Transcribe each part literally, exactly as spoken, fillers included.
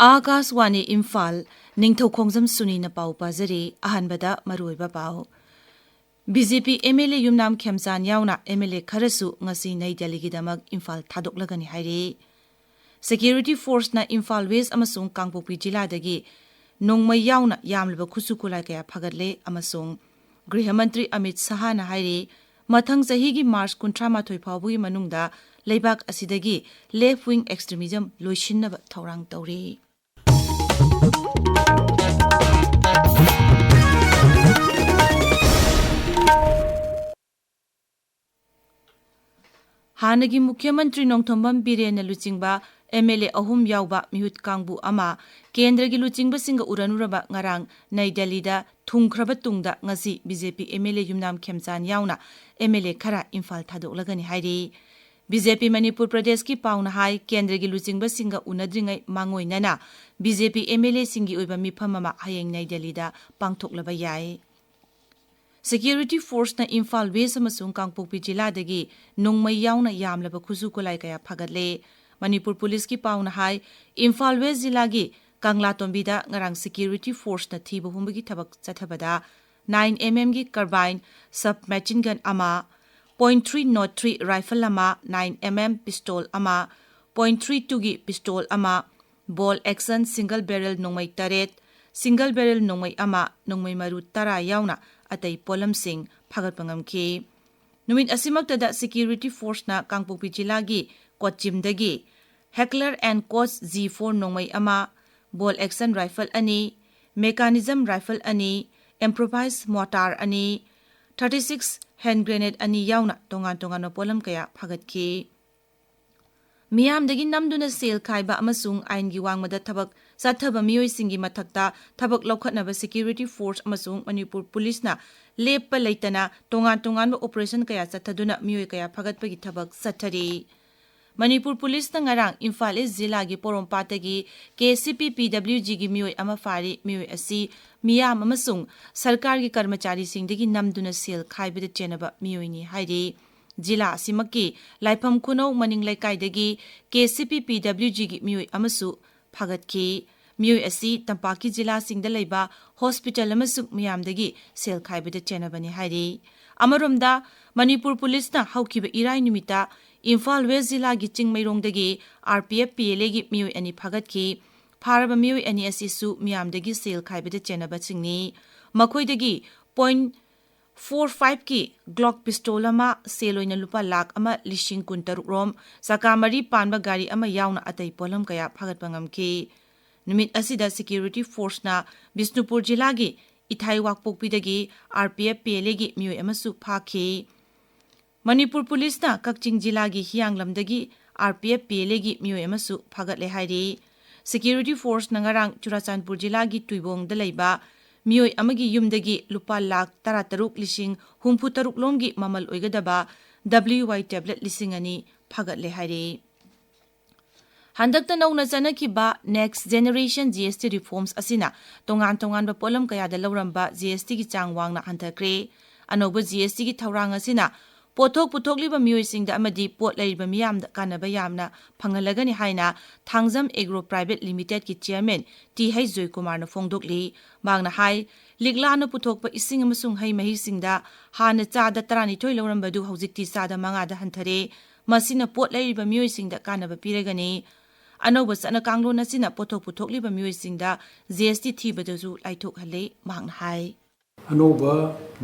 ꯑꯥꯀꯥꯁꯋꯥꯅꯤ ꯏꯝꯐꯥꯜ, ꯅꯤꯡꯊꯧꯈꯣꯡꯖꯝ ꯁꯨꯅꯤꯅ ꯄꯥꯎ ꯄꯥꯖꯔꯤ꯫ ꯑꯍꯥꯟꯕꯗ ꯃꯔꯨꯑꯣꯏꯕ ꯄꯥꯎ꯫ B J P M L A ꯌꯨꯝꯅꯥꯝ ꯈꯦꯝꯆꯥꯟ ꯌꯥꯎꯅ ꯑꯦꯝ ꯑꯦꯜ ꯑꯦ ꯈꯔꯁꯨ ꯉꯁꯤ ꯅꯩ ꯗꯦꯜꯂꯤꯒꯤꯗꯃꯛ ꯏꯝꯐꯥꯜ ꯊꯥꯗꯣꯛꯂꯒꯅꯤ ꯍꯥꯏꯔꯤ꯫ ꯁꯦꯀ꯭ꯌꯨꯔꯤꯇꯤ ꯐꯣꯔꯁꯅ ꯏꯝꯐꯥꯜ ꯋꯦꯁ ꯑꯃꯁꯨꯡ ꯀꯥꯡꯄꯣꯛꯄꯤ ꯖꯤꯂꯥꯗꯒꯤ ꯅꯣꯡꯃꯩ ꯌꯥꯎꯅ ꯌꯥꯝꯂꯕ ꯈꯨꯠꯁꯨ ꯈꯨꯠꯂꯥꯏ ꯀꯌꯥ ꯐꯥꯒꯠꯂꯦ ꯑꯃꯁꯨꯡ ꯒ꯭ꯔꯤꯍ ꯃꯟꯇ꯭ꯔꯤ ꯑꯃꯤꯠ ꯁꯍꯥꯅ ꯍꯥꯏꯔꯤ, ꯃꯊꯪ ꯆꯍꯤꯒꯤ ꯃꯥꯔꯆ ꯀꯨꯟꯊ꯭ꯔꯥ ꯃꯥꯊꯣꯏ ꯐꯥꯎꯕꯒꯤ ꯃꯅꯨꯡꯗ ꯂꯩꯕꯥꯛ ꯑꯁꯤꯗꯒꯤ left wing extremism ꯂꯣꯏꯁꯤꯟꯅꯕ ꯊꯧꯔꯥꯡ ꯇꯧꯔꯤ꯫ ꯍꯥꯟꯅꯒꯤ ꯃꯨꯈ꯭ꯌ ꯃꯟꯇ꯭ꯔꯤ ꯅꯣꯡꯊꯣꯝꯕꯝ ꯕꯤꯔꯦꯟꯅ ꯂꯨꯆꯤꯡꯕ ꯑꯦꯝ ꯑꯦꯜ ꯑꯦ ꯑꯍꯨꯝ ꯌꯥꯎꯕ ꯃꯤꯍꯨꯠ ꯀꯥꯡꯕꯨ ꯑꯃ ꯀꯦꯟꯗ꯭ꯔꯒꯤ ꯂꯨꯆꯤꯡꯕꯁꯤꯡꯒ ꯎꯔꯟ ꯎꯔꯕ ꯉꯔꯥꯡ ꯅꯩ ꯗꯦꯜꯂꯤꯗ ꯊꯨꯡꯈ꯭ꯔꯕ ꯇꯨꯡꯗ ꯉꯁꯤ B J P M L A ꯌꯨꯝꯅꯥꯝ ꯈꯦꯝꯆꯥꯟ ꯌꯥꯎꯅ ꯑꯦꯝ ꯑꯦꯜ ꯑꯦ ꯈꯔ ꯏꯝꯐꯥꯜ ꯊꯥꯗꯣꯛꯂꯒꯅꯤ ꯍꯥꯏꯔꯤ꯫ ꯕꯤ ꯖꯦ ꯄꯤ ꯃꯅꯤꯄꯨꯔ ꯄ꯭ꯔꯗꯦꯁꯀꯤ ꯄꯥꯎꯅ ꯍꯥꯏ, ꯀꯦꯟꯗ꯭ꯔꯒꯤ ꯂꯨꯆꯤꯡꯕꯁꯤꯡꯒ ꯎꯅꯗ꯭ꯔꯤꯉꯩ ꯃꯥꯡꯑꯣꯏꯅꯅ B J P M L ꯑꯦꯁꯤꯡꯒꯤ ꯑꯣꯏꯕ ꯃꯤꯐꯝ ꯑꯃ ꯍꯌꯦꯡ ꯅꯩ ꯗꯦꯜꯂꯤꯗ ꯄꯥꯡꯊꯣꯛꯂꯕ ꯌꯥꯏ꯫ ꯁꯦꯀ꯭ꯌꯨꯔꯤꯇꯤ ꯐꯣꯔꯁꯅ ꯏꯝꯐꯥꯜ ꯋꯦꯁ ꯑꯃꯁꯨꯡ ꯀꯥꯡꯄꯣꯛꯄꯤ ꯖꯤꯂꯥꯗꯒꯤ ꯅꯣꯡꯃꯩ ꯌꯥꯎꯅ ꯌꯥꯝꯂꯕ ꯈꯨꯠꯁꯨ ꯈꯨꯠꯂꯥꯏ ꯀꯌꯥ ꯐꯥꯒꯠꯂꯦ꯫ ꯃꯅꯤꯄꯨꯔ ꯄꯨꯂꯤꯁꯀꯤ ꯄꯥꯎꯅ ꯍꯥꯏ, ꯏꯝꯐꯥꯜ ꯋꯦꯁ ꯖꯤꯂꯥꯒꯤ ꯀꯪꯂꯥꯇꯣꯝꯕꯤꯗ ꯉꯔꯥꯡ ꯁꯦꯀ꯭ꯌꯨꯔꯤꯇꯤ ꯐꯣꯔꯁꯅ ꯊꯤꯕ ꯍꯨꯝꯕꯒꯤ ꯊꯕꯛ ꯆꯠꯊꯕꯗ nine M M ꯒꯤ carbine, sub machine gun ꯑꯃ, point three nought three rifle ꯑꯃ, nine M M pistol ꯑꯃ, point three two ꯒꯤ pistol ꯑꯃ, bolt action single barrel ꯅꯣꯡꯃꯩ ꯇꯔꯦꯠ, single barrel ꯅꯣꯡꯃꯩ ꯑꯃ, ꯅꯣꯡꯃꯩ ꯃꯔꯨ ꯇꯔꯥ ꯌꯥꯎꯅ ꯑꯇꯩ ꯄꯣꯠꯂꯝꯁꯤꯡ ꯐꯥꯒꯠꯄ ꯉꯝꯈꯤ꯫ ꯅꯨꯃꯤꯠ ꯑꯁꯤꯃꯛꯇꯗ ꯁꯦꯀ꯭ꯌꯨꯔꯤꯇꯤ ꯐꯣꯔꯁꯅ ꯀꯥꯡꯄꯣꯛꯄꯤ ꯖꯤꯂꯥꯒꯤ ꯀꯣꯠꯆꯤꯝꯗꯒꯤ Heckler and Koch G four ꯅꯣꯡꯃꯩ ꯑꯃ, bolt action rifle ꯑꯅꯤ, mechanism rifle ꯑꯅꯤ, improvised mortar ꯑꯅꯤ, thirty six hand grenade ꯑꯅꯤ ꯌꯥꯎꯅ ꯇꯣꯉꯥꯟ ꯇꯣꯉꯥꯟꯕ ꯄꯣꯠꯂꯝ ꯀꯌꯥ ꯐꯥꯒꯠꯈꯤ꯫ ꯃꯤꯌꯥꯝꯗꯒꯤ ꯅꯝꯗꯨꯅ ꯁꯦꯜ ꯈꯥꯏꯕ ꯑꯃꯁꯨꯡ ꯑꯥꯏꯟꯒꯤ ꯋꯥꯡꯃꯗ ꯊꯕꯛ ꯆꯠꯊꯕ ꯃꯤꯑꯣꯏꯁꯤꯡꯒꯤ ꯃꯊꯛꯇ ꯊꯕꯛ ꯂꯧꯈꯠꯅꯕ ꯁꯦꯀ꯭ꯌꯨꯔꯤꯇꯤ ꯐꯣꯔꯁ ꯑꯃꯁꯨꯡ ꯃꯅꯤꯄꯨꯔ ꯄꯨꯂꯤꯁꯅ ꯂꯦꯞꯄ ꯂꯩꯇꯅ ꯇꯣꯉꯥꯟ ꯇꯣꯉꯥꯟꯕ ꯑꯣꯄꯔꯦꯁꯟ ꯀꯌꯥ ꯆꯠꯊꯗꯨꯅ ꯃꯤꯑꯣꯏ ꯀꯌꯥ ꯐꯥꯒꯠꯄꯒꯤ ꯊꯕꯛ ꯆꯠꯊꯔꯤ꯫ ꯃꯅꯤꯄꯨꯔ ꯄꯨꯂꯤꯁꯅ ꯉꯔꯥꯡ ꯏꯝꯐꯥꯜ ꯏꯁ ꯖꯤꯂꯥꯒꯤ ꯄꯣꯔꯣꯝꯄꯥꯠꯇꯒꯤ ꯀꯦ ꯁꯤ ꯄꯤ ꯄꯤ ꯗꯕ꯭ꯂꯤꯎ ꯖꯤꯒꯤ ꯃꯤꯑꯣꯏ ꯑꯃ ꯐꯥꯔꯤ꯫ ꯃꯤꯑꯣꯏ ꯑꯁꯤ ꯃꯤꯌꯥꯝ ꯑꯃꯁꯨꯡ ꯁꯔꯀꯥꯔꯒꯤ ꯀꯔꯃꯆꯥꯔꯤꯁꯤꯡꯗꯒꯤ ꯅꯝꯗꯨꯅ ꯁꯦꯜ ꯈꯥꯏꯕꯗ ꯆꯦꯟꯅꯕ ꯃꯤꯑꯣꯏꯅꯤ ꯍꯥꯏꯔꯤ꯫ ꯖꯤꯂꯥ ꯑꯁꯤꯃꯛꯀꯤ ꯂꯥꯏꯐꯝ ꯈꯨꯅꯧ ꯃꯅꯤꯡ ꯂꯩꯀꯥꯏꯗꯒꯤ ꯀꯦ ꯁꯤ ꯄꯤ ꯄꯤ ꯗꯕ꯭ꯂꯤꯎ ꯖꯤꯒꯤ ꯃꯤꯑꯣꯏ ꯑꯃꯁꯨ ꯐꯥꯒꯠꯈꯤ꯫ ꯃꯤꯑꯣꯏ ꯑꯁꯤ ꯇꯝꯄꯥꯛꯀꯤ ꯖꯤꯂꯥꯁꯤꯡꯗ ꯂꯩꯕ ꯍꯣꯁꯄꯤꯇꯥꯜ ꯑꯃꯁꯨꯡ ꯃꯤꯌꯥꯝꯗꯒꯤ ꯁꯦꯜ ꯈꯥꯏꯕꯗ ꯆꯦꯟꯅꯕꯅꯤ ꯍꯥꯏꯔꯤ꯫ ꯑꯃꯔꯣꯝꯗ, ꯃꯅꯤꯄꯨꯔ ꯄꯨꯂꯤꯁꯅ ꯍꯧꯈꯤꯕ ꯏꯔꯥꯏ ꯅꯨꯃꯤꯠꯇ ꯏꯝꯐꯥꯜ ꯋꯦꯁ ꯖꯤꯂꯥꯒꯤ ꯆꯤꯡꯃꯩꯔꯣꯡꯗꯒꯤ RPF PLAꯒꯤ ꯃꯤꯑꯣꯏ ꯑꯅꯤ ꯐꯥꯒꯠꯈꯤ꯫ ꯐꯥꯔꯕ ꯃꯤꯑꯣꯏ ꯑꯅꯤ ꯑꯁꯤꯁꯨ ꯃꯤꯌꯥꯝꯗꯒꯤ ꯁꯦꯜ ꯈꯥꯏꯕꯗ ꯆꯦꯟꯅꯕꯁꯤꯡꯅꯤ꯫ ꯃꯈꯣꯏꯗꯒꯤ ꯄꯣꯏꯟ ꯐꯣꯔ ꯐꯥꯏꯚꯀꯤ ꯒ꯭ꯂꯣꯛ ꯄꯤꯁꯇꯣꯜ ꯑꯃ, ꯁꯦꯜ ꯑꯣꯏꯅ ꯂꯨꯄꯥ ꯂꯥꯈ ꯑꯃ ꯂꯤꯁꯤꯡ ꯀꯨꯟꯇꯔꯨꯛ ꯔꯣꯝ, ꯆꯀꯥ ꯃꯔꯤ ꯄꯥꯟꯕ ꯒꯥꯔꯤ ꯑꯃ ꯌꯥꯎꯅ ꯑꯇꯩ ꯄꯣꯠꯂꯝ ꯀꯌꯥ ꯐꯥꯒꯠꯄ ꯉꯝꯈꯤ꯫ ꯅꯨꯃꯤꯠ ꯑꯁꯤꯗ ꯁꯦꯀ꯭ꯌꯨꯔꯤꯇꯤ ꯐꯣꯔꯁꯅ ꯕꯤꯁꯅꯨꯄꯨꯔ ꯖꯤꯂꯥꯒꯤ ꯏꯊꯥꯏ ꯋꯥꯛꯄꯣꯛꯄꯤꯗꯒꯤ RPF PLAꯒꯤ ꯃꯤꯑꯣꯏ ꯑꯃꯁꯨ ꯐꯥꯈꯤ꯫ ꯃꯅꯤꯄꯨꯔ ꯄꯨꯂꯤꯁꯅ ꯀꯛꯆꯤꯡ ꯖꯤꯂꯥꯒꯤ ꯍꯤꯌꯥꯡꯂꯝꯗꯒꯤ RPF PLAꯒꯤ ꯃꯤꯑꯣꯏ ꯑꯃꯁꯨ ꯐꯥꯒꯠꯂꯦ ꯍꯥꯏꯔꯤ꯫ ꯁꯦꯀ꯭ꯌꯨꯔꯤꯇꯤ ꯐꯣꯔꯁꯅ ꯉꯔꯥꯡ ꯆꯨꯔꯥꯆꯥꯟꯄꯨꯔ ꯖꯤꯂꯥꯒꯤ ꯇꯨꯏꯕꯣꯡꯗ ꯂꯩꯕ ꯃꯤꯑꯣꯏ ꯑꯃꯒꯤ ꯌꯨꯝꯗꯒꯤ ꯂꯨꯄꯥ ꯂꯥꯈ ꯇꯔꯥꯇꯔꯨꯛ ꯂꯤꯁꯤꯡ ꯍꯨꯝꯐꯨꯇꯔꯨꯛ ꯂꯣꯝꯒꯤ ꯃꯃꯜ ꯑꯣꯏꯒꯗꯕ WY ꯇꯦꯕ꯭ꯂꯦꯠ ꯂꯤꯁꯤꯡ ꯑꯅꯤ ꯐꯥꯒꯠꯂꯦ ꯍꯥꯏꯔꯤ꯫ ꯍꯟꯗꯛꯇ ꯅꯧꯅ ꯆꯠꯅꯈꯤꯕ Next Generation GST reforms ꯑꯁꯤꯅ ꯇꯣꯉꯥꯟ ꯇꯣꯉꯥꯟꯕ ꯄꯣꯠꯂꯝ ꯀꯌꯥꯗ ꯂꯧꯔꯝꯕ GSTꯒꯤ ꯆꯥꯡ ꯋꯥꯡꯅ ꯍꯟꯊꯈ꯭ꯔꯦ꯫ ꯑꯅꯧꯕ GSTꯒꯤ ꯊꯧꯔꯥꯡ ꯑꯁꯤꯅ ꯄꯣꯠꯊꯣꯛ ꯄꯨꯊꯣꯛꯂꯤꯕ ꯃꯤꯑꯣꯏꯁꯤꯡꯗ ꯑꯃꯗꯤ ꯄꯣꯠ ꯂꯩꯔꯤꯕ ꯃꯤꯌꯥꯝꯗ ꯀꯥꯟꯅꯕ ꯌꯥꯝꯅ ꯐꯪꯍꯜꯂꯒꯅꯤ ꯍꯥꯏꯅ ꯊꯥꯡꯖꯝ ꯑꯦꯒ꯭ꯔꯣ ꯄ꯭ꯔꯥꯏꯚꯦꯠ ꯂꯤꯃꯤꯇꯦꯗꯀꯤ ꯆꯤꯌꯔꯃꯦꯟ ꯇꯤ ꯍꯩꯆ ꯖꯣꯏꯀꯨꯃꯥꯔꯅ ꯐꯣꯡꯗꯣꯛꯂꯤ꯫ ꯃꯍꯥꯛꯅ ꯍꯥꯏ, ꯂꯤꯛꯂꯥꯅ ꯄꯨꯊꯣꯛꯄ ꯏꯁꯤꯡ ꯑꯃꯁꯨꯡ ꯍꯩ ꯃꯍꯤꯁꯤꯡꯗ ꯍꯥꯟꯅ ꯆꯥꯗ ꯇꯔꯥꯅꯤꯊꯣꯏ ꯂꯧꯔꯝꯕꯗꯨ ꯍꯧꯖꯤꯛꯇꯤ ꯆꯥꯗ ꯃꯉꯥꯗ ꯍꯟꯊꯔꯦ꯫ ꯃꯁꯤꯅ ꯄꯣꯠ ꯂꯩꯔꯤꯕ ꯃꯤꯑꯣꯏꯁꯤꯡꯗ ꯀꯥꯟꯅꯕ ꯄꯤꯔꯒꯅꯤ꯫ ꯑꯅꯧꯕ ꯆꯠꯅ ꯀꯥꯡꯂꯣꯟ ꯑꯁꯤꯅ ꯄꯣꯠꯊꯣꯛ ꯄꯨꯊꯣꯛꯂꯤꯕ ꯃꯤꯑꯣꯏꯁꯤꯡꯗ GST ꯊꯤꯕꯗꯁꯨ ꯂꯥꯏꯊꯣꯛꯍꯜꯂꯦ, ꯃꯍꯥꯛꯅ ꯍꯥꯏ꯫ ꯑꯅꯧꯕ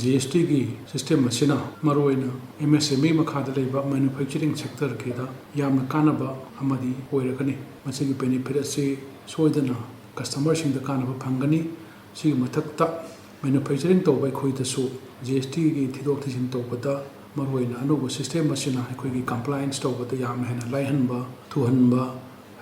GSTꯒꯤ system ꯑꯁꯤꯅ ꯃꯔꯨꯑꯣꯏꯅ MSME ꯃꯈꯥꯗ ꯂꯩꯕ manufacturing sectorꯒꯤꯗ ꯌꯥꯝꯅ ꯀꯥꯟꯅꯕ ꯑꯃꯗꯤ ꯑꯣꯏꯔꯒꯅꯤ꯫ ꯃꯁꯤꯒꯤ benefit ꯑꯁꯤ ꯁꯣꯏꯗꯅ customerꯁꯤꯡꯗ ꯀꯥꯟꯅꯕ ꯐꯪꯒꯅꯤ꯫ ꯁꯤꯒꯤ ꯃꯊꯛꯇ manufacturing ꯇꯧꯕ ꯑꯩꯈꯣꯏꯗꯁꯨ GSTꯒꯤ ꯊꯤꯗꯣꯛ ꯊꯤꯖꯤꯟ ꯇꯧꯕꯗ ꯃꯔꯨꯑꯣꯏꯅ ꯑꯅꯧꯕ system ꯑꯁꯤꯅ ꯑꯩꯈꯣꯏꯒꯤ compliance ꯇꯧꯕꯗ ꯌꯥꯝꯅ ꯍꯦꯟꯅ ꯂꯥꯏꯍꯟꯕ, ꯊꯨꯍꯟꯕ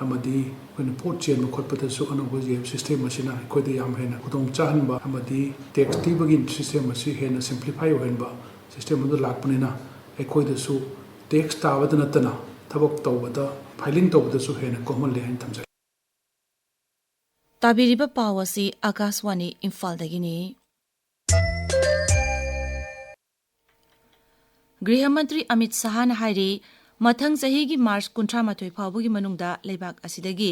ꯑꯃꯗꯤ ꯑꯩꯈꯣꯏꯅ ꯄꯣꯠ ꯆꯦꯟꯕ ꯈꯣꯠꯄꯗꯁꯨ ꯑꯅꯧꯕ GST system ꯑꯁꯤꯅ ꯑꯩꯈꯣꯏꯗ ꯌꯥꯝ ꯍꯦꯟꯅ ꯈꯨꯗꯣꯡ ꯆꯥꯍꯟꯕ ꯑꯃꯗꯤ tax ꯊꯤꯕꯒꯤ system ꯑꯁꯤ ꯍꯦꯟꯅ simplify ꯑꯣꯏꯍꯟꯕ system ꯑꯃꯗ ꯂꯥꯛꯄꯅꯤꯅ ꯑꯩꯈꯣꯏꯗꯁꯨ tax ꯇꯥꯕꯗ ꯅꯠꯇꯅ ꯊꯕꯛ ꯇꯧꯕꯗ, filing ꯇꯧꯕꯗꯁꯨ ꯍꯦꯟꯅ ꯀꯣꯝꯍꯜꯂꯦ ꯍꯥꯏꯅ ꯊꯝꯖꯒꯦ꯫ ꯇꯥꯕꯤꯔꯤꯕ ꯄꯥꯎ ꯑꯁꯤ ꯑꯀꯥꯁꯋꯥꯅꯤ ꯏꯝꯐꯥꯜꯗꯒꯤꯅꯤ꯫ ꯒ꯭ꯔꯤꯍ ꯃꯟꯇ꯭ꯔꯤ ꯑꯃꯤꯠ ꯁꯍꯥꯅ ꯍꯥꯏꯔꯤ, ꯃꯊꯪ ꯆꯍꯤꯒꯤ ꯃꯥꯔꯆ ꯀꯨꯟꯊ꯭ꯔꯥ ꯃꯥꯊꯣꯏ ꯐꯥꯎꯕꯒꯤ ꯃꯅꯨꯡꯗ ꯂꯩꯕꯥꯛ ꯑꯁꯤꯗꯒꯤ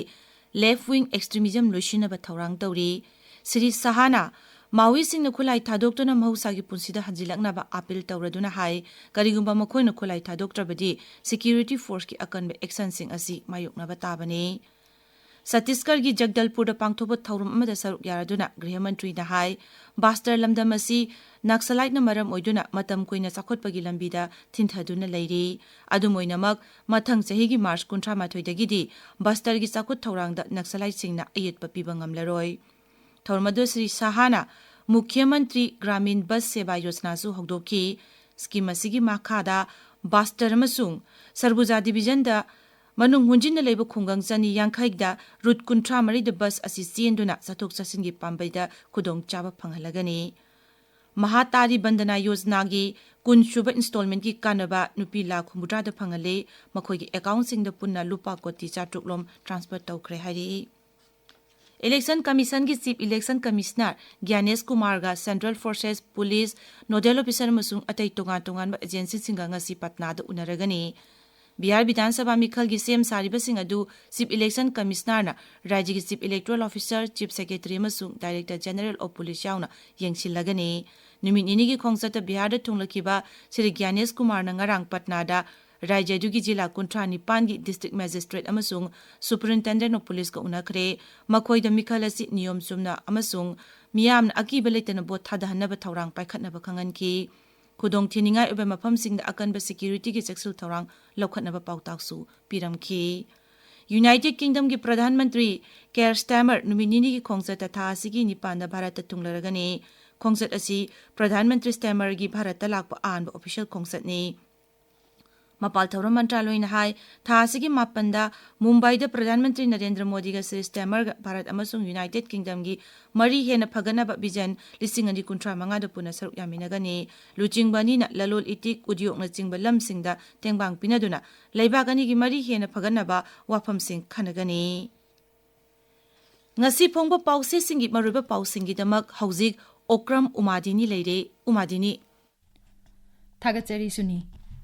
left wing extremism ꯂꯣꯏꯁꯤꯟꯅꯕ ꯊꯧꯔꯥꯡ ꯇꯧꯔꯤ꯫ ꯁ꯭ꯔꯤ ꯁꯍꯥꯅ ꯃꯥꯋꯤꯁꯤꯡꯅ ꯈꯨꯠꯂꯥꯏ ꯊꯥꯗꯣꯛꯇꯨꯅ ꯃꯍꯧꯁꯥꯒꯤ ꯄꯨꯟꯁꯤꯗ ꯍꯟꯖꯤꯜꯂꯛꯅꯕ ꯑꯥꯄꯤꯜ ꯇꯧꯔꯗꯨꯅ ꯍꯥꯏ, ꯀꯔꯤꯒꯨꯝꯕ ꯃꯈꯣꯏꯅ ꯈꯨꯠꯂꯥꯏ ꯊꯥꯗꯣꯛꯇ꯭ꯔꯕꯗꯤ security forceꯀꯤ ꯑꯀꯟꯕ actionꯁꯤꯡ ꯑꯁꯤ ꯃꯥꯌꯣꯛꯅꯕ ꯇꯥꯕꯅꯤ꯫ ꯆꯇꯤꯁꯒꯔꯒꯤ ꯖꯒꯗꯜꯄꯨꯔꯗ ꯄꯥꯡꯊꯣꯛꯄ ꯊꯧꯔꯝ ꯑꯃꯗ ꯁꯔꯨꯛ ꯌꯥꯔꯗꯨꯅ ꯒ꯭ꯔꯤꯍ ꯃꯟꯇ꯭ꯔꯤꯅ ꯍꯥꯏ, ꯕꯁꯇꯔ ꯂꯝꯗꯝ ꯑꯁꯤ ꯅꯛꯁꯂꯥꯏꯠꯅ ꯃꯔꯝ ꯑꯣꯏꯗꯨꯅ ꯃꯇꯝ ꯀꯨꯏꯅ ꯆꯥꯎꯈꯠꯄꯒꯤ ꯂꯝꯕꯤꯗ ꯊꯤꯟꯊꯗꯨꯅ ꯂꯩꯔꯤ꯫ ꯑꯗꯨꯝ ꯑꯣꯏꯅꯃꯛ, ꯃꯊꯪ ꯆꯍꯤꯒꯤ ꯃꯥꯔꯆ ꯀꯨꯟꯊ꯭ꯔꯥ ꯃꯥꯊꯣꯏꯗꯒꯤꯗꯤ ꯕꯁꯇꯔꯒꯤ ꯆꯥꯎꯈꯠ ꯊꯧꯔꯥꯡꯗ ꯅꯛꯁꯂꯥꯏꯠꯁꯤꯡꯅ ꯑꯌꯦꯠꯄ ꯄꯤꯕ ꯉꯝꯂꯔꯣꯏ꯫ ꯊꯧꯔꯝ ꯑꯗꯨ ꯁ꯭ꯔꯤ ꯁꯍꯥꯅ ꯃꯨꯈ꯭ꯌ ꯃꯟꯇ꯭ꯔꯤ ꯒ꯭ꯔꯥꯃꯤꯟ ꯕꯁ ꯁꯦꯕꯥ ꯌꯣꯖꯅꯥꯁꯨ ꯍꯧꯗꯣꯛꯈꯤ꯫ ꯁ꯭ꯀꯤꯝ ꯑꯁꯤꯒꯤ ꯃꯈꯥꯗ ꯕꯁꯇꯔ ꯑꯃꯁꯨꯡ ꯁꯔꯒꯨꯖꯥ ꯗꯤꯕꯤꯖꯟꯗ ꯃꯅꯨꯡ ꯍꯨꯟꯖꯤꯟꯅ ꯂꯩꯕ ꯈꯨꯡꯒꯪ ꯆꯅꯤ ꯌꯥꯡꯈꯩꯗ ꯔꯨꯠ ꯀꯨꯟꯊ꯭ꯔꯥ ꯃꯔꯤꯗ ꯕꯁ ꯑꯁꯤ ꯆꯦꯟꯗꯨꯅ ꯆꯠꯊꯣꯛ ꯆꯠꯁꯤꯟꯒꯤ ꯄꯥꯝꯕꯩꯗ ꯈꯨꯗꯣꯡꯆꯥꯕ ꯐꯪꯍꯜꯂꯒꯅꯤ꯫ ꯃꯍꯥꯇꯥꯔꯤ ꯕꯟꯗꯅꯥ ꯌꯣꯖꯅꯥꯒꯤ ꯀꯨꯟ ꯁꯨꯕ ꯏꯟꯁꯇꯣꯜꯃꯦꯟꯠꯀꯤ ꯀꯥꯟꯅꯕ ꯅꯨꯄꯤ ꯂꯥꯈ ꯍꯨꯝꯐꯨꯇꯔꯥꯗ ꯐꯪꯍꯜꯂꯤ꯫ ꯃꯈꯣꯏꯒꯤ ꯑꯦꯀꯥꯎꯟꯠꯁꯤꯡꯗ ꯄꯨꯟꯅ ꯂꯨꯄꯥ ꯀꯣꯇꯤ ꯆꯥꯇ꯭ꯔꯨꯛ ꯔꯣꯝ ꯇ꯭ꯔꯥꯟꯁꯐꯔ ꯇꯧꯈ꯭ꯔꯦ ꯍꯥꯏꯔꯤ꯫ ꯏꯂꯦꯛꯁꯟ ꯀꯃꯤꯁꯟꯒꯤ ꯆꯤꯐ ꯏꯂꯦꯛꯁꯟ ꯀꯃꯤꯁꯅꯔ ꯒ꯭ꯌꯥꯅꯦꯁ ꯀꯨꯃꯥꯔꯒ central forces, police, nodal officer ꯑꯃꯁꯨꯡ ꯑꯇꯩ ꯇꯣꯉꯥꯟ ꯇꯣꯉꯥꯟꯕ ꯑꯦꯖꯦꯟꯁꯤꯁꯤꯡꯒ ꯉꯁꯤ ꯄꯠꯅꯥꯗ ꯎꯅꯔꯒꯅꯤ꯫ ꯕꯤꯍꯥꯔ ꯕꯤꯙꯥꯟ ꯁꯚꯥ ꯃꯤꯈꯜꯒꯤ ꯁꯦꯝ ꯁꯥꯔꯤꯕꯁꯤꯡ ꯑꯗꯨ ꯆꯤꯐ ꯏꯂꯦꯛꯁꯟ ꯀꯃꯤꯁꯅꯔꯅ ꯔꯥꯖ꯭ꯌꯒꯤ chief electoral officer, chief secretary ꯑꯃꯁꯨꯡ ꯗꯥꯏꯔꯦꯛꯇꯔ ꯖꯦꯅꯔꯦꯜ ꯑꯣꯐ ꯄꯨꯂꯤꯁ ꯌꯥꯎꯅ ꯌꯦꯡꯁꯤꯜꯂꯒꯅꯤ꯫ ꯅꯨꯃꯤꯠ ꯅꯤꯅꯤꯒꯤ ꯈꯣꯡꯆꯠꯇ ꯕꯤꯍꯥꯔꯗ ꯊꯨꯡꯂꯈꯤꯕ ꯁ꯭ꯔꯤ ꯒ꯭ꯌꯥꯅꯦꯁ ꯀꯨꯃꯥꯔꯅ ꯉꯔꯥꯡ ꯄꯠꯅꯥꯗ ꯔꯥꯖ꯭ꯌ ꯑꯗꯨꯒꯤ ꯖꯤꯂꯥ ꯀꯨꯟꯊ꯭ꯔꯥ ꯅꯤꯄꯥꯟꯒꯤ ꯗꯤꯁꯇ꯭ꯔꯤꯛ ꯃꯦꯖꯤꯁꯇ꯭ꯔꯦꯠ ꯑꯃꯁꯨꯡ ꯁꯨꯄꯔꯤꯟꯇꯦꯟꯗꯦꯟꯠ ꯑꯣꯐ ꯄꯨꯂꯤꯁꯀ ꯎꯅꯈ꯭ꯔꯦ꯫ ꯃꯈꯣꯏꯗ ꯃꯤꯈꯜ ꯑꯁꯤ ꯅꯤꯌꯣꯝ ꯆꯨꯝꯅ ꯑꯃꯁꯨꯡ ꯃꯤꯌꯥꯝꯅ ꯑꯀꯤꯕ ꯂꯩꯇꯅ ꯚꯣꯠ ꯊꯥꯗꯍꯟꯅꯕ ꯊꯧꯔꯥꯡ ꯄꯥꯏꯈꯠꯅꯕ ꯈꯪꯍꯟꯈꯤ꯫ ꯈꯨꯗꯣꯡꯊꯤꯅꯤꯡꯉꯥꯏ ꯑꯣꯏꯕ ꯃꯐꯝꯁꯤꯡꯗ ꯑꯀꯟꯕ ꯁꯦꯀ꯭ꯌꯨꯔꯤꯇꯤꯒꯤ ꯆꯦꯛꯁꯤꯜ ꯊꯧꯔꯥꯡ ꯂꯧꯈꯠꯅꯕ ꯄꯥꯎꯇꯥꯛꯁꯨ ꯄꯤꯔꯝꯈꯤ꯫ ꯌꯨꯅꯥꯏꯇꯦꯗ ꯀꯤꯡꯗꯝꯒꯤ ꯄ꯭ꯔꯙꯥꯟ ꯃꯟꯇ꯭ꯔꯤ ꯀꯦꯌꯔ ꯁ꯭ꯇꯥꯔꯃꯔ ꯅꯨꯃꯤꯠ ꯅꯤꯅꯤꯒꯤ ꯈꯣꯡꯆꯠꯇ ꯊꯥ ꯑꯁꯤꯒꯤ ꯅꯤꯄꯥꯟꯗ ꯚꯥꯔꯠꯇ ꯊꯨꯡꯂꯔꯒꯅꯤ꯫ ꯈꯣꯡꯆꯠ ꯑꯁꯤ ꯄ꯭ꯔꯙꯥꯟ ꯃꯟꯇ꯭ꯔꯤ ꯁ꯭ꯇꯥꯔꯃꯔꯒꯤ ꯚꯥꯔꯠꯇ ꯂꯥꯛꯄ ꯑꯍꯥꯟꯕ ꯑꯣꯐꯤꯁꯤꯌꯦꯜ ꯈꯣꯡꯆꯠꯅꯤ꯫ ꯃꯄꯥꯜ ꯊꯧꯔꯝ ꯃꯟꯇ꯭ꯔꯥꯂꯣꯏꯅ ꯍꯥꯏ, ꯊꯥ ꯑꯁꯤꯒꯤ ꯃꯥꯄꯟꯗ ꯃꯨꯝꯕꯥꯏꯗ ꯄ꯭ꯔꯙꯥꯟ ꯃꯟꯇ꯭ꯔꯤ ꯅꯔꯦꯟꯗ꯭ꯔ ꯃꯣꯗꯤꯒ ꯁ꯭ꯔꯤ ꯁ꯭ꯇꯥꯔꯃꯔꯒ ꯚꯥꯔꯠ ꯑꯃꯁꯨꯡ ꯌꯨꯅꯥꯏꯇꯦꯗ ꯀꯤꯡꯗꯝꯒꯤ ꯃꯔꯤ ꯍꯦꯟꯅ ꯐꯒꯠꯅꯕ ꯚꯤꯖꯟ ꯂꯤꯁꯤꯡ ꯑꯅꯤ ꯀꯨꯟꯊ꯭ꯔꯥ ꯃꯉꯥꯗ ꯄꯨꯟꯅ ꯁꯔꯨꯛ ꯌꯥꯃꯤꯟꯅꯒꯅꯤ꯫ ꯂꯨꯆꯤꯡꯕ ꯑꯅꯤꯅ ꯂꯂꯣꯟ ꯏꯇꯤꯛ, ꯎꯗ꯭ꯌꯣꯒꯅꯆꯤꯡꯕ ꯂꯝꯁꯤꯡꯗ ꯇꯦꯡꯕꯥꯡ ꯄꯤꯅꯗꯨꯅ ꯂꯩꯕꯥꯛ ꯑꯅꯤꯒꯤ ꯃꯔꯤ ꯍꯦꯟꯅ ꯐꯒꯠꯅꯕ ꯋꯥꯐꯝꯁꯤꯡ ꯈꯟꯅꯒꯅꯤ꯫ ꯉꯁꯤ ꯐꯣꯡꯕ ꯄꯥꯎꯆꯦꯁꯤꯡꯒꯤ ꯃꯔꯨꯑꯣꯏꯕ ꯄꯥꯎꯁꯤꯡꯒꯤꯗꯃꯛ ꯍꯧꯖꯤꯛ ꯑꯣꯀ꯭ꯔꯝ ꯎꯃꯥꯗꯤꯅꯤ ꯂꯩꯔꯦ꯫ ꯎꯃꯥꯗꯤꯅꯤ꯫ ꯊꯥꯒꯠꯆꯔꯤ ꯁꯨꯅꯤ꯫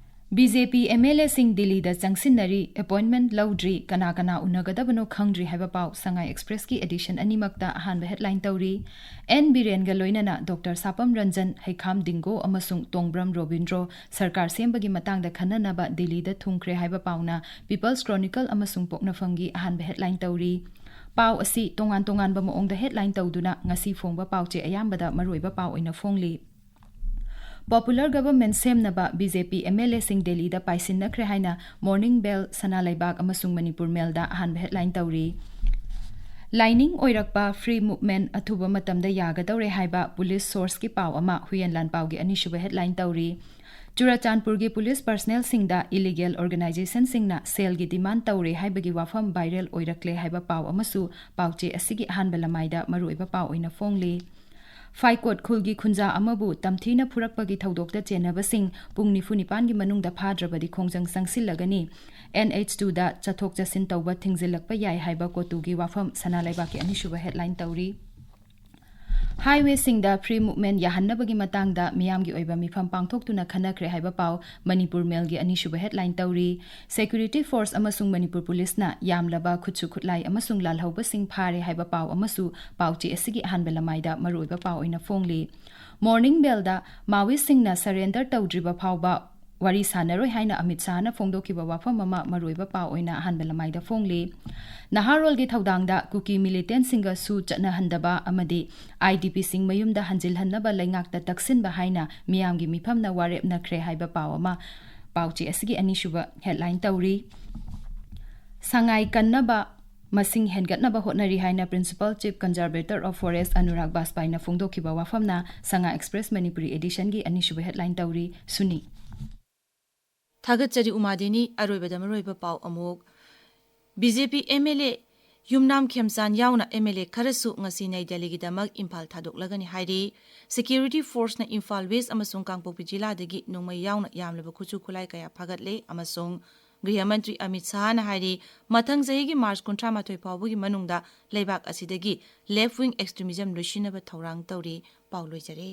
B J P M L ꯑꯦꯁꯤꯡ ꯗꯤꯜꯂꯤꯗ ꯆꯪꯁꯤꯟꯅꯔꯤ, ꯑꯦꯄꯣꯏꯟꯠꯃꯦꯟꯠ ꯂꯧꯗ꯭ꯔꯤ, ꯀꯅꯥ ꯀꯅꯥ ꯎꯅꯒꯗꯕꯅꯣ ꯈꯪꯗ꯭ꯔꯤ ꯍꯥꯏꯕ ꯄꯥꯎ ꯁꯉꯥꯏ ꯑꯦꯛꯁꯄ꯭ꯔꯦꯁꯀꯤ ꯑꯦꯗꯤꯁꯟ ꯑꯅꯤꯃꯛꯇ ꯑꯍꯥꯟꯕ ꯍꯦꯗꯂꯥꯏꯟ ꯇꯧꯔꯤ꯫ ꯑꯦꯟ ꯕꯤꯔꯦꯟꯒ ꯂꯣꯏꯅꯅ ꯗꯣꯛꯇꯔ ꯁꯥꯄꯝ ꯔꯟꯖꯟ, ꯍꯩꯈꯥꯝ ꯗꯤꯡꯒꯣ ꯑꯃꯁꯨꯡ ꯇꯣꯡꯕ꯭ꯔꯝ ꯔꯣꯕꯤꯟꯗ꯭ꯔꯣ ꯁꯔꯀꯥꯔ ꯁꯦꯝꯕꯒꯤ ꯃꯇꯥꯡꯗ ꯈꯟꯅꯅꯕ ꯗꯤꯜꯂꯤꯗ ꯊꯨꯡꯈ꯭ꯔꯦ ꯍꯥꯏꯕ ꯄꯥꯎꯅ ꯄꯤꯄꯜꯁ ꯀ꯭ꯔꯣꯅꯤꯀꯜ ꯑꯃꯁꯨꯡ ꯄꯣꯛꯅꯐꯝꯒꯤ ꯑꯍꯥꯟꯕ ꯍꯦꯗꯂꯥꯏꯟ ꯇꯧꯔꯤ꯫ ꯄꯥꯎ ꯑꯁꯤ ꯇꯣꯉꯥꯟ ꯇꯣꯉꯥꯟꯕ ꯃꯑꯣꯡꯗ ꯍꯦꯗꯂꯥꯏꯟ ꯇꯧꯗꯨꯅ ꯉꯁꯤ ꯐꯣꯡꯕ ꯄꯥꯎꯆꯦ ꯑꯌꯥꯝꯕꯗ ꯃꯔꯨꯑꯣꯏꯕ ꯄꯥꯎ ꯑꯣꯏꯅ ꯐꯣꯡꯂꯤ꯫ ꯄꯣꯄꯨꯂꯔ ꯒꯚꯔꯟꯃꯦꯟꯠ ꯁꯦꯝꯅꯕ B J P M L ꯑꯦꯁꯤꯡ ꯗꯦꯜꯂꯤꯗ ꯄꯥꯏꯁꯤꯟꯅꯈ꯭ꯔꯦ ꯍꯥꯏꯅ ꯃꯣꯔꯅꯤꯡ ꯕꯦꯜ, ꯁꯅꯥ ꯂꯩꯕꯥꯛ ꯑꯃꯁꯨꯡ ꯃꯅꯤꯄꯨꯔ ꯃꯦꯜꯗ ꯑꯍꯥꯟꯕ ꯍꯦꯗꯂꯥꯏꯟ ꯇꯧꯔꯤ꯫ ꯂꯥꯏꯅꯤꯡ ꯑꯣꯏꯔꯛꯄ ꯐ꯭ꯔꯤ ꯃꯨꯚꯃꯦꯟꯠ ꯑꯊꯨꯕ ꯃꯇꯝꯗ ꯌꯥꯒꯗꯧꯔꯦ ꯍꯥꯏꯕ ꯄꯨꯂꯤꯁ ꯁꯣꯔꯁꯀꯤ ꯄꯥꯎ ꯑꯃ ꯍꯨꯏꯌꯦꯟ ꯂꯥꯟꯄꯥꯎꯒꯤ ꯑꯅꯤꯁꯨꯕ ꯍꯦꯗꯂꯥꯏꯟ ꯇꯧꯔꯤ꯫ ꯆꯨꯔꯥꯆꯥꯟꯄꯨꯔꯒꯤ ꯄꯨꯂꯤꯁ ꯄꯔꯁꯅꯦꯜꯁꯤꯡꯗ ꯏꯂꯤꯒꯦꯜ ꯑꯣꯔꯒꯅꯥꯏꯖꯦꯁꯟꯁꯤꯡꯅ ꯁꯦꯜꯒꯤ ꯗꯤꯃꯥꯟ ꯇꯧꯔꯦ ꯍꯥꯏꯕꯒꯤ ꯋꯥꯐꯝ ꯚꯥꯏꯔꯦꯜ ꯑꯣꯏꯔꯛꯂꯦ ꯍꯥꯏꯕ ꯄꯥꯎ ꯑꯃꯁꯨ ꯄꯥꯎꯆꯦ ꯑꯁꯤꯒꯤ ꯑꯍꯥꯟꯕ ꯂꯃꯥꯏꯗ ꯃꯔꯨꯑꯣꯏꯕ ꯄꯥꯎ ꯑꯣꯏꯅ ꯐꯣꯡꯂꯤ꯫ ꯐꯥꯏꯀꯣꯠ ꯈꯨꯜꯒꯤ ꯈꯨꯟꯖꯥ ꯑꯃꯕꯨ ꯇꯝꯊꯤꯅ ꯐꯨꯔꯛꯄꯒꯤ ꯊꯧꯗꯣꯛꯇ ꯆꯦꯟꯅꯕꯁꯤꯡ ꯄꯨꯡ ꯅꯤꯐꯨ ꯅꯤꯄꯥꯟꯒꯤ ꯃꯅꯨꯡꯗ ꯐꯥꯗ꯭ꯔꯕꯗꯤ ꯈꯣꯡꯖꯪ ꯆꯪꯁꯤꯜꯂꯒꯅꯤ꯫ ꯑꯦꯟ ꯑꯩꯆ ꯇꯨꯗ ꯆꯠꯊꯣꯛ ꯆꯠꯁꯤꯟ ꯇꯧꯕ ꯊꯤꯡꯖꯤꯜꯂꯛꯄ ꯌꯥꯏ ꯍꯥꯏꯕ ꯀꯣꯇꯨꯒꯤ ꯋꯥꯐꯝ ꯁꯅꯥ ꯂꯩꯕꯥꯛꯀꯤ ꯑꯅꯤꯁꯨꯕ ꯍꯦꯗꯂꯥꯏꯟ ꯇꯧꯔꯤ꯫ ꯍꯥꯏꯋꯦꯁꯤꯡꯗ ꯐ꯭ꯔꯤ ꯃꯨꯚꯃꯦꯟꯠ ꯌꯥꯍꯟꯅꯕꯒꯤ ꯃꯇꯥꯡꯗ ꯃꯤꯌꯥꯝꯒꯤ ꯑꯣꯏꯕ ꯃꯤꯐꯝ ꯄꯥꯡꯊꯣꯛꯇꯨꯅ ꯈꯟꯅꯈ꯭ꯔꯦ ꯍꯥꯏꯕ ꯄꯥꯎ ꯃꯅꯤꯄꯨꯔ ꯃꯦꯜꯒꯤ ꯑꯅꯤꯁꯨꯕ ꯍꯦꯗꯂꯥꯏꯟ ꯇꯧꯔꯤ꯫ ꯁꯦꯀ꯭ꯌꯨꯔꯤꯇꯤ ꯐꯣꯔꯁ ꯑꯃꯁꯨꯡ ꯃꯅꯤꯄꯨꯔ ꯄꯨꯂꯤꯁꯅ ꯌꯥꯝꯂꯕ ꯈꯨꯠꯁꯨ ꯈꯨꯠꯂꯥꯏ ꯑꯃꯁꯨꯡ ꯂꯥꯜꯍꯧꯕꯁꯤꯡ ꯐꯥꯔꯦ ꯍꯥꯏꯕ ꯄꯥꯎ ꯑꯃꯁꯨ ꯄꯥꯎꯆꯦ ꯑꯁꯤꯒꯤ ꯑꯍꯥꯟꯕ ꯂꯃꯥꯏꯗ ꯃꯔꯨꯑꯣꯏꯕ ꯄꯥꯎ ꯑꯣꯏꯅ ꯐꯣꯡꯂꯤ꯫ ꯃꯣꯔꯅꯤꯡ ꯕꯦꯜꯗ ꯃꯥꯋꯤꯁꯁꯤꯡꯅ ꯁꯔꯦꯟꯗꯔ ꯇꯧꯗ꯭ꯔꯤꯕ ꯐꯥꯎꯕ ꯋꯥꯔꯤ ꯁꯥꯟꯅꯔꯣꯏ ꯍꯥꯏꯅ ꯑꯃꯤꯠ ꯁꯥꯍꯅ ꯐꯣꯡꯗꯣꯛꯈꯤꯕ ꯋꯥꯐꯝ ꯑꯃ ꯃꯔꯨꯑꯣꯏꯕ ꯄꯥꯎ ꯑꯣꯏꯅ ꯑꯍꯥꯟꯕ ꯂꯃꯥꯏꯗ ꯐꯣꯡꯂꯤ꯫ ꯅꯍꯥꯔꯣꯜꯒꯤ ꯊꯧꯗꯥꯡꯗ ꯀꯨꯀꯤ ꯃꯤꯂꯤꯇꯦꯟꯠꯁꯤꯡꯒꯁꯨ ꯆꯠꯅꯍꯟꯗꯕ ꯑꯃꯗꯤ ꯑꯥꯏ ꯗꯤ ꯄꯤꯁꯤꯡ ꯃꯌꯨꯝꯗ ꯍꯟꯖꯤꯜꯍꯟꯅꯕ ꯂꯩꯉꯥꯛꯇ ꯇꯛꯁꯤꯟꯕ ꯍꯥꯏꯅ ꯃꯤꯌꯥꯝꯒꯤ ꯃꯤꯐꯝꯅ ꯋꯥꯔꯦꯞꯅꯈ꯭ꯔꯦ ꯍꯥꯏꯕ ꯄꯥꯎ ꯑꯃ ꯄꯥꯎꯆꯦ ꯑꯁꯤꯒꯤ ꯑꯅꯤꯁꯨꯕ ꯍꯦꯗꯂꯥꯏꯟ ꯇꯧꯔꯤ꯫ ꯁꯉꯥꯏ ꯀꯟꯅꯕ ꯃꯁꯤꯡ ꯍꯦꯟꯒꯠꯅꯕ ꯍꯣꯠꯅꯔꯤ ꯍꯥꯏꯅ Principal Chief Conservator of Forest Anurag ꯕꯥꯖꯄꯥꯏꯅ ꯐꯣꯡꯗꯣꯛꯈꯤꯕ ꯋꯥꯐꯝꯅ ꯁꯉꯥꯏ ꯑꯦꯛꯁꯄ꯭ꯔꯦꯁ ꯃꯅꯤꯄꯨꯔꯤ ꯑꯦꯗꯤꯁꯟꯒꯤ ꯑꯅꯤꯁꯨꯕ ꯍꯦꯗꯂꯥꯏꯟ ꯇꯧꯔꯤ꯫ ꯁꯨꯅꯤ꯫ ꯊꯥꯒꯠꯆꯔꯤ ꯎꯃꯥꯗꯦꯅꯤ꯫ ꯑꯔꯣꯏꯕꯗ ꯃꯔꯨꯑꯣꯏꯕ ꯄꯥꯎ ꯑꯃꯨꯛ꯫ B J P M L A ꯌꯨꯝꯅꯥꯝ ꯈꯦꯝꯆꯥꯟ ꯌꯥꯎꯅ ꯑꯦꯝ ꯑꯦꯜ ꯑꯦ ꯈꯔꯁꯨ ꯉꯁꯤ ꯅꯩ ꯗꯦꯜꯂꯤꯒꯤꯗꯃꯛ ꯏꯝꯐꯥꯜ ꯊꯥꯗꯣꯛꯂꯒꯅꯤ ꯍꯥꯏꯔꯤ꯫ ꯁꯦꯀ꯭ꯌꯨꯔꯤꯇꯤ ꯐꯣꯔꯁꯅ ꯏꯝꯐꯥꯜ ꯋꯦꯁ ꯑꯃꯁꯨꯡ ꯀꯥꯡꯄꯣꯛꯄꯤ ꯖꯤꯂꯥꯗꯒꯤ ꯅꯣꯡꯃꯩ ꯌꯥꯎꯅ ꯌꯥꯝꯂꯕ ꯈꯨꯠꯁꯨ ꯈꯨꯠꯂꯥꯏ ꯀꯌꯥ ꯐꯥꯒꯠꯂꯦ ꯑꯃꯁꯨꯡ ꯒ꯭ꯔꯤꯍ ꯃꯟꯇ꯭ꯔꯤ ꯑꯃꯤꯠ ꯁꯥꯍꯅ ꯍꯥꯏꯔꯤ, ꯃꯊꯪ ꯆꯍꯤꯒꯤ ꯃꯥꯔꯆ ꯀꯨꯟꯊ꯭ꯔꯥ ꯃꯥꯊꯣꯏ ꯐꯥꯎꯕꯒꯤ ꯃꯅꯨꯡꯗ ꯂꯩꯕꯥꯛ ꯑꯁꯤꯗꯒꯤ ꯂꯦꯐ ꯋꯤꯡ ꯑꯦꯛꯁꯇ꯭ꯔꯤꯃꯤꯖꯝ ꯂꯣꯏꯁꯤꯟꯅꯕ ꯊꯧꯔꯥꯡ ꯇꯧꯔꯤ꯫ ꯄꯥꯎ ꯂꯣꯏꯖꯔꯦ꯫